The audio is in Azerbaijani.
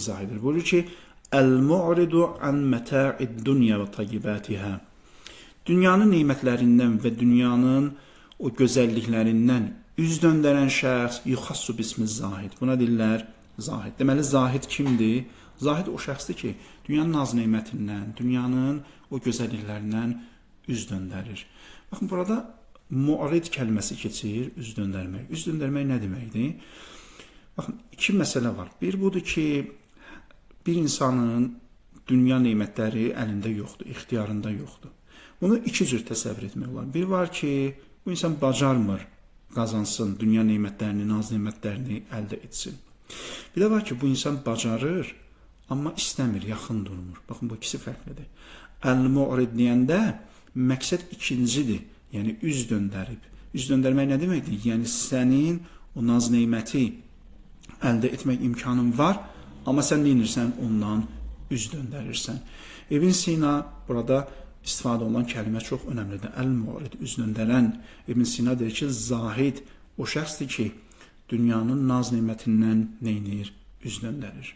İzah edir. Buyurur ki, Əl-mu'ridu an məta'id dunya və tayyibatiha. Dünyanın nemətlərindən və dünyanın o gözəlliklərindən üz döndərən şəxs yuxassu bismi zahid. Buna deyirlər zahid. Deməli zahid kimdir? Zahid o şəxsdir ki, dünyanın naz nemətindən, dünyanın o gözəlliklərindən üz döndərir. Baxın, burada mu'rid kəlməsi keçir, üz döndərmək. Üz döndərmək nə deməkdir? Baxın, iki məsələ var. Bir budur ki, bir insanın dünya nemətləri əlində yoxdur, ixtiyarında yoxdur. Bunu iki cür təsəvvür etmək olar. Bir var ki, bu insan bacarmır qazansın, dünya nemətlərini, naz nemətlərini əldə etsin. Bir də var ki, bu insan bacarır, amma istəmir, yaxın durmur. Baxın, bu ikisi fərqlidir. Əl-mu'rid deyəndə məqsəd ikincidir. Yəni üz döndərib. Üz döndərmək nə deməkdir? Yəni sənin o naz neməti əldə etmək imkanın var, amma sən nə edirsən? Ondan üz döndərirsən. İbn Sina burada istifadə olunan kəlmə çox önəmlidir. Əl-mu'rid, üz döndərən. İbn Sina deyir ki, zahid o şəxsdir ki, dünyanın naz nemətindən nə edir? Üz döndərir.